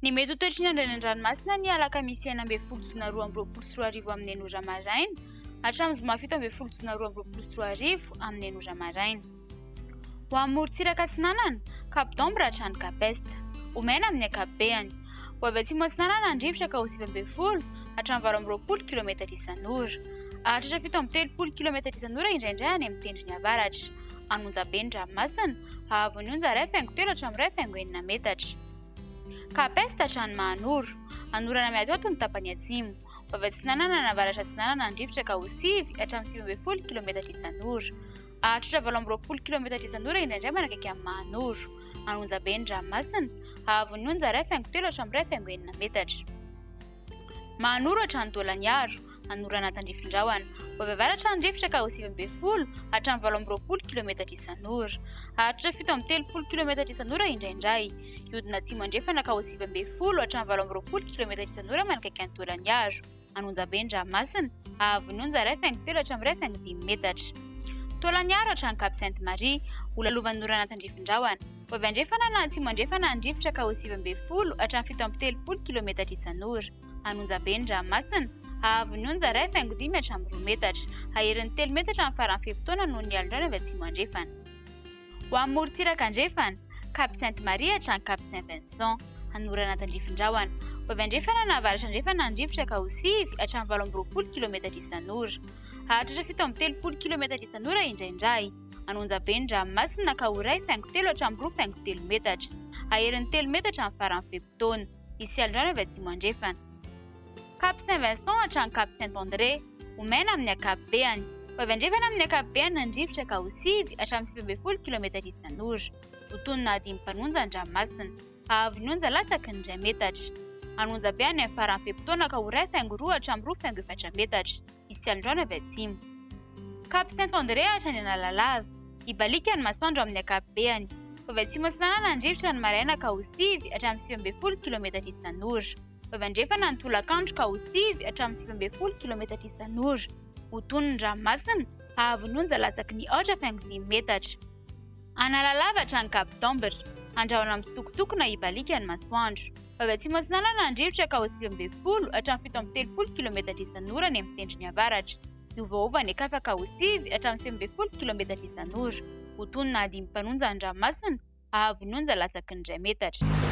Ny mety ho toetry ny andro any an-dranomasina ny alakamisy 16 jona 2022 amin'ny 6 ora maraina hatramin'ny zoma 17 jona 2022 amin'ny 6 ora maraina. Ho amin'ny morontsiraka atsinanana, Cap d'Ambre hatrany Cap Est. Ho maina amin'ny ankapobeny. Ho avy atsimo atsinanana ny rivotra ka ho 19 hatramin'ny 28 kilometatra isan'ora. Hahatratra 37 kilometatra isan'ora indraindray any amin'ny tendrony avaratra. An'Onjabe ny ranomasina, haavon'ny onja 1,3 hatramin'ny 1,6 metatra. Cap Est hatrany Mahanoro. Anorana miatoato ny tapany atsimo. Ho avy atsinanana na avaratra atsinanana ny rivotra ka ho 9 hatramin'ny 19 kilometatra isan'ora. Hahatratra 28 kilometatra isan'ora indraindray manakaiky an'i Mahanoro. An'Onjabe ny ranomasina. Haavon'ny onja 1,3 hatramin'ny 1,6 metatra. Mahanoro hatrany Taolagnaro. Anorana tandrifin-drahona. Ho avy avaratra ny rivotra ka ho 19 hatramin'ny 28 kilometatra isan'ora. Haharitra 37 kilometatra isan'ora indraindray. Hiodina atsimo andrefana ka ho 19 hatramin'ny 28 kilometatra isan'ora manakaiky an'i Taolagnaro. An'Onjabe ny ranomasina, haavon'ny onja 1,3 hatramin'ny 1,5 metatra. Taolagnaro hatrany Cap Sainte Marie, ho lalovan'ny orana tandrifin-drahona. Ho avy andrefana na atsimo andrefana ny rivotra ka ho 19 hatramin'ny 37 kilometatra isan'ora. An'Onjabe ny ranomasina, haavon'ny onja 1,5 hatramin'ny 2 metatra. Haherin'ny 3 metatra ny faran'ny fe-potoana noho ny alon-drano avy atsimo andrefana. Ho amin'ny morontsiraka andrefana, Cap Sainte Marie hatrany Cap Saint Vincent, hanorana tandrifin-drahona. Ho avy andrefana na avaratra andrefana ny rivotra ka ho 9 hatramin'ny 28 kilometatra isan'ora. Hahatratra 37 kilometatra isan'ora indraindray. An'Onjabe ny ranomasina ka ho 1,3 hatramin'ny 2,3 metatra. Haherin'ny 3 metatra ny faran'ny fe-potoana. Hisy alon-drano avy atsimo andrefana. Cap Saint Vincent hatrany Cap Saint André, ho maina amin'ny ankapobeny. Ho avy andrefana amin'ny ankapobeny ny rivotra ka ho 9 hatramin'ny 19 kilometatra isan'ora. Ho tonona hadimy mpanonja ny ranomasina. Haavon'ny onja latsaky ny 1 metatra. An'Onjabe any amin'ny faran'ny fe-potoana ka ho 1,2 hatramin'ny 2,4 metatra. Hisy alon-drano avy atsimo. Cap Saint André hatrany Analalava. Hibaliaka ny masoandro amin'ny ankapobeny. Ho avy atsimo atsinanana ny rivotra ny maraina ka ho 9 hatramin'ny 19 kilometatra isan'ora. Ho avy andrefana ny tolakandro ka ho 9 hatramin'ny 19 kilometatra isan'ora. Ho tony ny ranomasina, haavon'ny onja latsaky ny 4,5 metatra. Analalava hatrany Cap d'Ambre. Andrahona mitsitokotoko na hibaliaka ny masoandro. Ho avy atsimo atsinanana ny rivotra ka ho 19 hatramin'ny 37 kilometatra isan'ora any amin'ny tendrony avaratra. Hiovaova ny ankafa ka ho 9 hatramin'ny 19 kilometatra isan'ora. Ho tony na hadimy mpanonja ny ranomasina, haavon'ny onja latsaky ny 1 metatra.